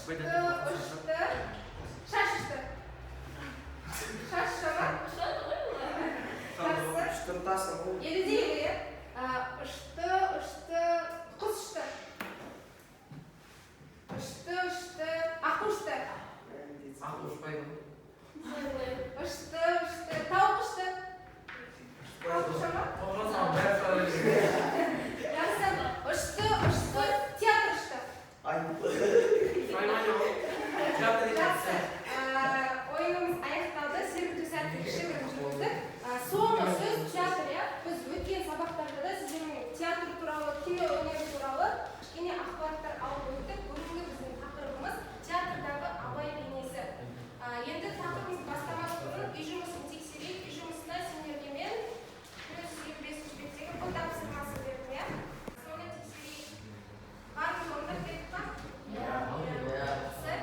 Ұшты, ұшты. Шаш ұшты. Шаш ұша ма? Жақсы. Ұштыртасың ғой. 50-де 50, иә? Ұшты, ұшты, құс ұшты. Ұшты, ұшты, аққу ұшты. Аққу ұшпайды ғой. Ұшты, ұшты, тауық ұшты. Тауық ұша ма? Тоғжан, саған бәрі ұша береді. Жақсы. Ұшты, ұшты, театр ұшты. Ұшпай ма не ол? Театр екен. Жақсы. Ойынымыз аяқталды. Сергіту сәтті кішігірім жүргіздік. Соңғы сөз театр, иә? Біз өткен сабақтарда да сіздермен театр туралы, кино өнері туралы кішкене ақпараттар алып өттік. Бүгінгі біздің тақырыбымыз театрдағы Абай бейнесі. Енді тақырыбымызды бастамас бұрын үй жұмысын тексерейік. Үй жұмысына сендерге мен 185 беттегі бұл тапсырмасын бердім, иә? Соны тексерейік. Барлығы орындап келдік па? Жақсы.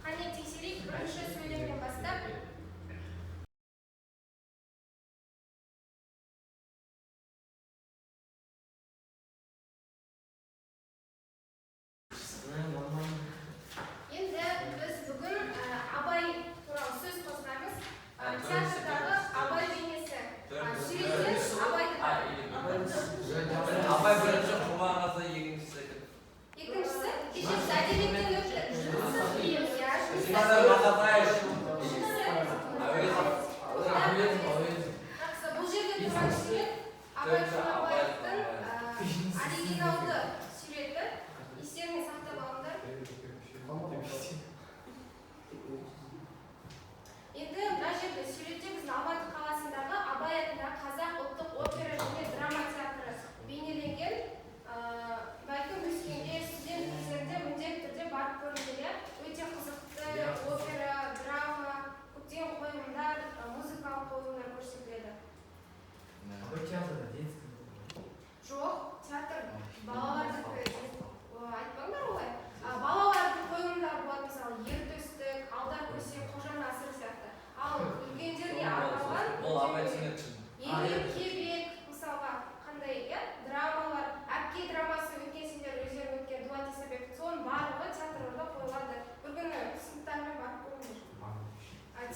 Қане, тексерейік, бірінші сөйлемнен бастап. Енді біз бүгін Абай туралы сөз қозғаймыз. Театрдағы Абай бейнесі. Суреттен Абайды тап. Абай бірінші, Құрманғазы екіншісі. Екіншісі, кеше біз әдебиеттен өттік. Иә, үшіншісі. Қазір Мақатаев. Үшіншісі. Әуезов. Әуезов, Әуезов. Жақсы, бұл жерде тұрған сурет Абай Құнанбаевтың оригиналды суреті. Естеріңе сақтап алыңдар. Енді мына жерде суретте біздің Алматы қаласындағы Абай атындағы Қазақ ұлттық опера және драма театры бейнеленген. Бәлкім, өскенде студент кездерінде міндетті түрде барып көріңдер, иә? Өте қызықты опера, драма, көптеген қойылымдар, музыкалық қойылымдар көрсетіледі. Абай театрда детский. Жоқ, театр балалардікі деп айтпаңдар олай. Балалардың қойылымдары болады, мысалы, Ер Төстік, Алдар Көсе, Қожа Насыр сияқты. Ал үлкендерге арналған Ол Абай түсінеді. Еңлік Кебек, мысалға, қандай, иә, драмалар, Әпке драмасы, өткен сендер өздерің өткен Дулат Исабеков, соның барлығы театрларда қойылады. Бір күні сыныптармен барып көріңдер.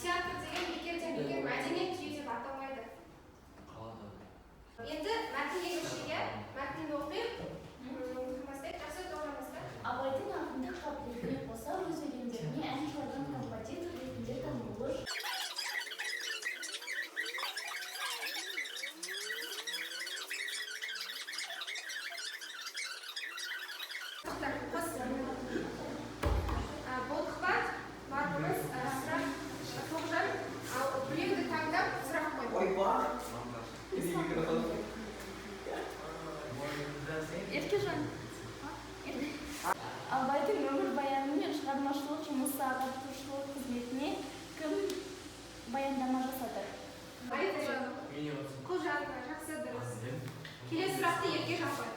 Театр деген бекерден бекер мәдениет үйі деп аталмайды. Енді мәтінге көшейік, иә? Мәтінді оқиық. Кім бастайды? Жақсы, Тоғжан баста. Абайдың ақындық қабілетіне қоса өз өлеңдеріне ән жазған композитор ретінде танылуы Тоқта, қос. Болдық па? Барлығымыз сұрақ, Тоғжан, ал біреуді таңдап сұрақ қой. Ойба. Еркежан. Абайдың өмірбаяны мен шығармашылық жұмысы, ағартушылық қызметіне кім баяндама жасады? Айт. Құлжанова, жақсы, дұрыс. Келесі сұрақты Еркежан қой.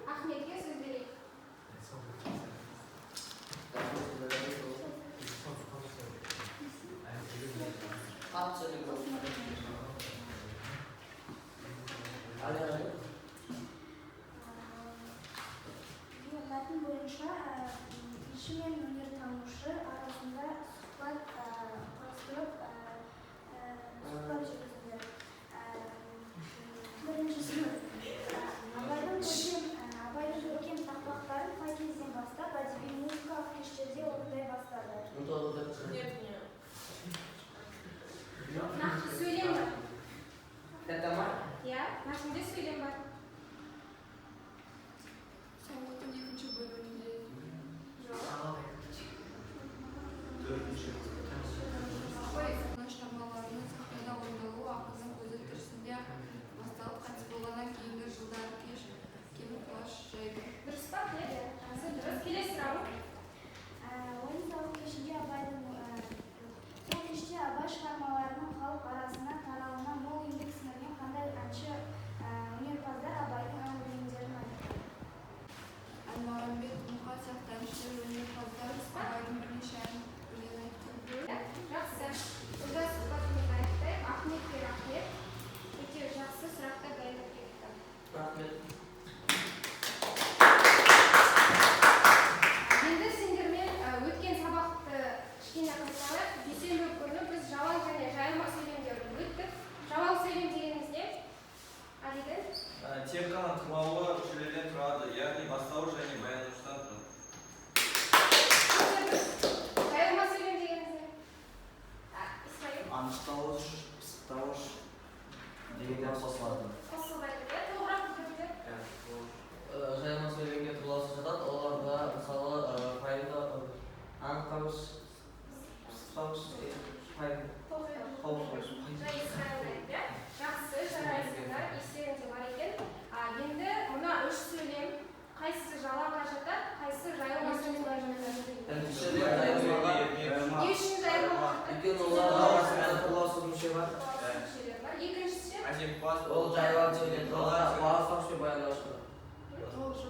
Ахметке сөз берейік. Қатты сөйлеу. Әлі, әлі. Мәтін бойынша биші мен өнертанушы арасында сұхбат құрастырып, сұхбат жүргізілді. Біріншісі, Абайдың көркем тақпақтарын қай кезден бастап әдеби музыкалық кештерде орындай бастады? Нақты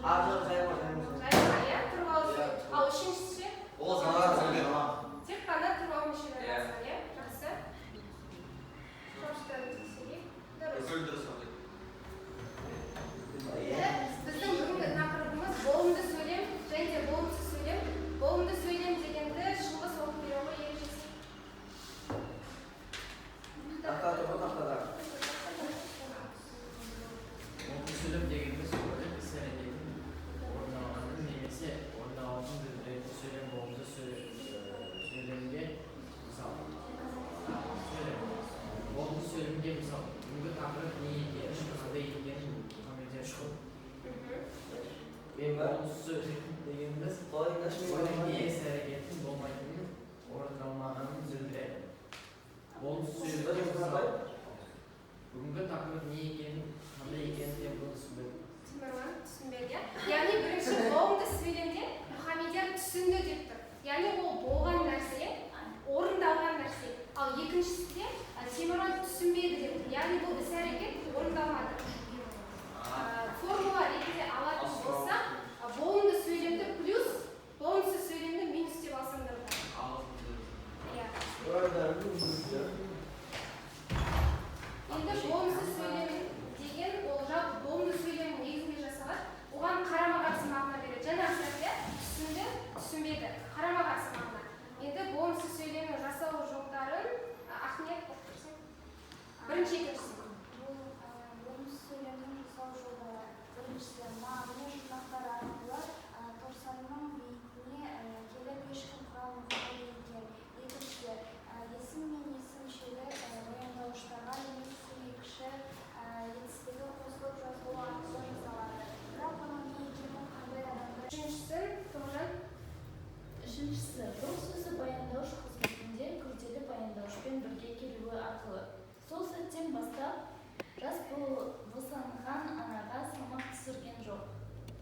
А, жоқ, жайма, жайма. Жайма, иә, тұрып алу сөйлем. Ал үшіншісі ше? Ол жалған сөйлем. Тек қана тұрып алу мүшелері Иә. қатысқан, иә? Жақсы. Шошты тексерейік. Дұрыс. Бүкіл дұрыс ондай. Енді біздің бүгінгі тақырыбымыз болымды сөйлем және де болымсыз сөйлем. Болымды сөйлем дегенді Шыңғыс оқып бере ғой ережесін. Тақтада тұр ғой, тақтада. Болымды сөйлем дегеніміз оның іс әрекетін орындалғанын немесе орындалатынын білдіретін сөйлем. Болымды сөйлемге мысал. Сөйлем. Болымды сөйлемге мысал. Бүгінгі тақырып не екені, қандай екенін Мұхаммедияр шұғыл. Мен ба? Болымсыз сөйлем дегеніміз Қалай нашли? оның не іс әрекеттің болмайтынын, орындалмағанын білдіреді. Болымсыз сөйлемге мысал. Бүгінгі тақырып не екенін, қандай екенін мен бұны түсінбедім. Темірлан түсінбеді, иә? Яғни бірінші болымды сөйлемде Мұхаммедияр түсінді деп тұр. Яғни ол болған нәрсе, орындалған нәрсе. Ал екіншісінде Темірлан түсінбеді деп тұр. Яғни бұл іс әрекет орындалмады. Формула ретінде алатын болсақ, болымды сөйлемді плюс, болымсыз сөйлемді минус деп алсаңдар болады. Иә. Енді болымсыз сөйлем деген ол жалпы болымды сөйлемнің негізінде жасалады. Оған қарама-қарсы мағына береді. Жаңағы сияқты, иә, түсінді, түсінбеді. Қарама-қарсы мағына. Енді болымсыз сөйлемнің жасалу жолдарын Ақниет оқып берсең. Бірінші, екіншісі. Бұл болымсыз сөйлемнің жасалу жолдары. Біріншісі, ма, міне жұрнақтары арқылы торсанның бейітіне келіп ешкім құран оқымайды екен. Екіншісі, есім мен есім мүшелі баяндауыштарға емес сөйлекші етістігі қосылып жазылуы арқылы жасалады. Бірақ оның не екенін қандай адамдар Үшіншісін Тоғжан. Үшіншісі, бұл сөзі баяндауыш қызметінде күрделі баяндаушпен бірге келуі арқылы. Сол сәттен бастап жас босанған анаға салмақ түсірген жоқ.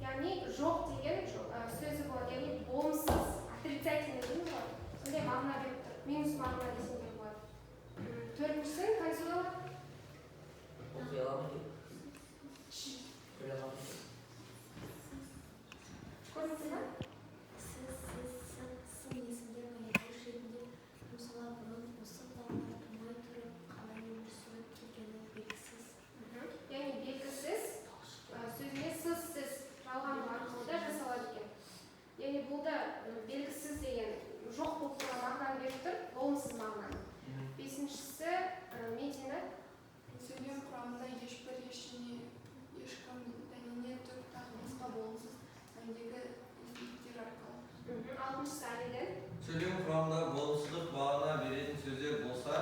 Яғни жоқ деген сөзі болады. Яғни болымсыз, отрицательный дейміз ғой. Сондай мағына беріп тұр. Минус мағына десең де болады. Төртіншісін Кансұлу. Оқи аламын деп. Көре аламын деп. Көрініп тұр ма? Сіз, сіз, сын, сын есімдер баяндауыш ретінде жұмсала бұрын осы балалар тумай тұрып қалай өмір сүріп келгені белгісіз. Яғни белгісіз сөзіне сыз, сіз жалғану арқылы да жасалады екен. Яғни бұл да белгісіз деген жоқ болып тұрған мағынаны беріп тұр, болымсыз мағынаны. Бесіншісі Медина. Сөйлем құрамында ешбір, ештеңе, ешкім, дәнеңе, түк, тағы басқа болымсыз мәндегі етістіктер арқылы. Алтыншысы Әлиден. Сөйлем құрамында болымсыздық мағына беретін сөздер болса,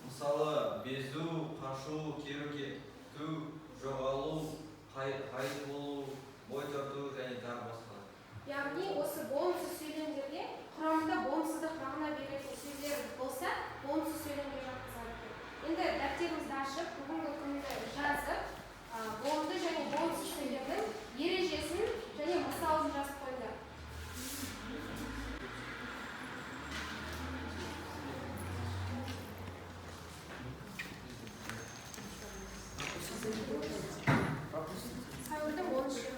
мысалы, безу, қашу, кері кету, жоғалу, ғайып болу, бой тарту және тағы басқалар. Яғни осы болымсыз сөйлемдерде құрамында болымсыздық мағына беретін сөздер болса, болымсыз сөйлемге жатқызады екен. Енді дәптеріңізді ашып, бүгінгі күнді жазып, болымды және болымсыз сөйлемнің ережесін және мысалын жазып қойыңдар. Сәуірдің 10-шы.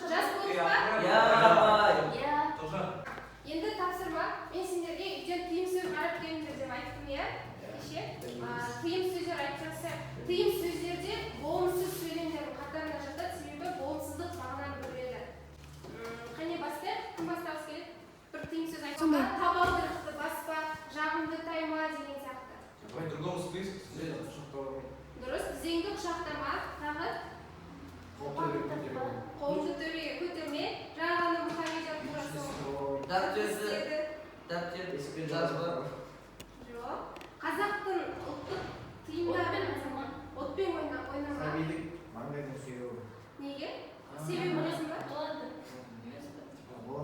Жас болдық па? Иә, апай. Иә. Тоғжан. Енді тапсырма, мен сендерге үйден тыйым сөз қарап келіңдер деп айттым, иә? Кеше. Тыйым сөздер айтсақ, тыйым сөздерде болымсыз сөйлемдердің қатарына жатады, себебі болымсыздық мағынаны білдіреді. Қане бастайық, кім бастағысы келеді? Бір тыйым сөз айтып, табалдырықты баспа, жағымды тайма деген сияқты. По другому списку. Дұрыс, тізеңді құшақтама, тағы қолыңды төбеге көтерме, жаңа ғана Мұхаммедияр тура сол Дәптерді, істеді. дәптерді жазба. Жоқ. Қазақтың ұлттық тыйымдары отпен ойнама. Сәбидің маңдайынан сүйеу. Неге? Себебін білесің ба? Болады. Емес пе?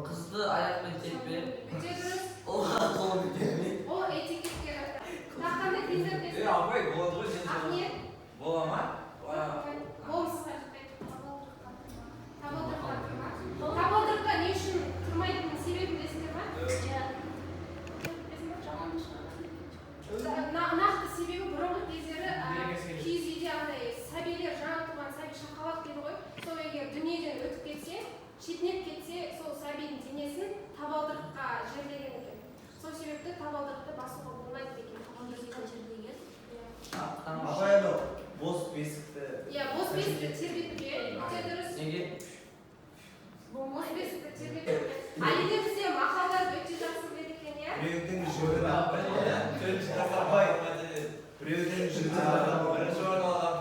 Қызды аяқпен теппе. Өте дұрыс. Оған қолын көтерме. Ол этикетке жатады. Тағы қандай тыйымдар білесің? Апай, болады ғой сен сол. Ақниет. Бола ма? Болымсызға жатпайды. Табалдырыққа тұрма. Табалдырыққа не үшін тұрмайтынның себебін білесіңдер ма? Иә. Шетінеп кетсе, сол сәбидің денесін табалдырыққа жерлеген екен. Сол себепті табалдырықты басуға болмайды екен. Табалдырыққа жерлеген? Иә. Апай, анау бос бесікті. Иә, бос бесікті тербетуге өте дұрыс. Неге? Бос бесікті тербетуге. Али де бізде мақалдарды өте жақсы біледі екен, иә? Біреудің жібін апай, біреудің жібін Бірінші орын алған.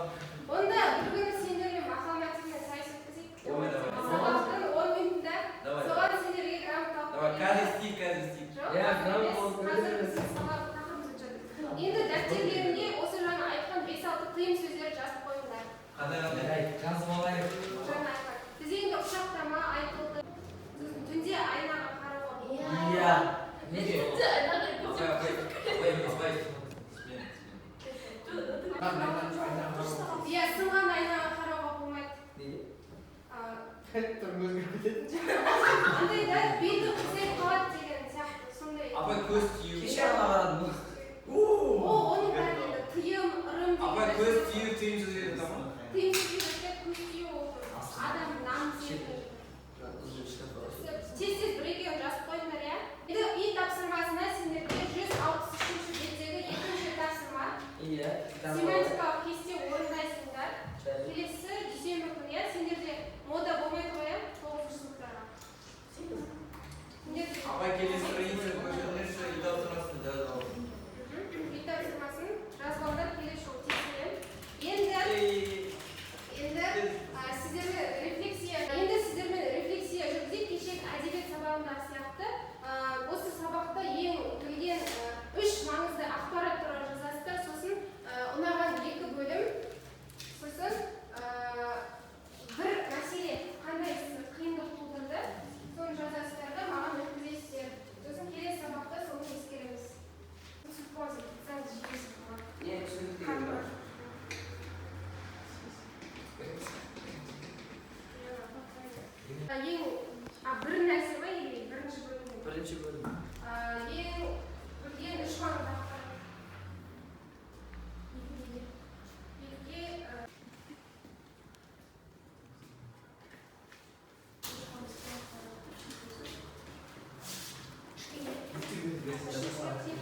Онда бір күні сендермен мақал мәтелмен сайыс өткізейік. Ой, давай. Сабақтың 10 минутында Давай. соған сендерге грамота алып Давай, келемін. қазір істейік, қазір істейік. Жоқ, Иә, қазір грамота емес, алып қазір келеміз. біздің сабақ тақырыбымыз өтіп жатыр. Енді дәптерлеріңе осы жаңа айтқан 5-6 тыйым сөздерді жазып қойыңдар. Қандай қандай? Жазып алайық. Жаңа айтқан. Бізде енді құшақтама айтылды. Сосын түнде айнаға қарауға болмайды. Иә. Неге? Түнде айнаға Апай, апай, апай, апай. Смена, смена. Иә, сынған айнаға қарауға болмайды. Неге? Түрің өзгеріп кетеді. Андай да беті қисайып қалады деген сияқты сондай. Апай, көз тию. Кеше ғана қарадым. Ол оның бәрі енді тыйым, ырым деген Апай, көз нәрсе. тию тыйым сөздер ма? Тыйым сөзге жатады, көз тию ол адам намыс ету. Тез-тез бір екеуін жазып қойыңдар, иә? Енді үй тапсырмасына сендерге 163 беттегі екінші тапсырма. Иә. Семантикалық кесте орындайсыңдар. Келесі дүйсенбі күні, иә, сендерде мода болмайды ғой, иә, 9 сыныптарға. Сендерде Апай, келесі страница көшіріңізші, үй тапсырмасын жазып алып. Үй тапсырмасын жазып алыңдар, келесі жолы тексеремін. Енді енді сіздермен рефлексия, енді сіздермен рефлексия жүргізейік. Кешегі әдебиет сабағындағы сияқты осы сабақта ең білген үш маңызды ақпарат туралы жазасыздар. Сосын ұнаған екі бөлім, сосын бір мәселе қандай сізге қиындық тудырды, соны жазасыздар да маған өткізесіздер. Сосын келесі сабақта соны ескереміз. Түсіп қалса, пиццаны жейсің. Не түсінік деген бар? Ең бір нәрсе ма или бірінші бөлім? Бірінші бөлім. Ең білген үш маңызды ақпарат. Екіге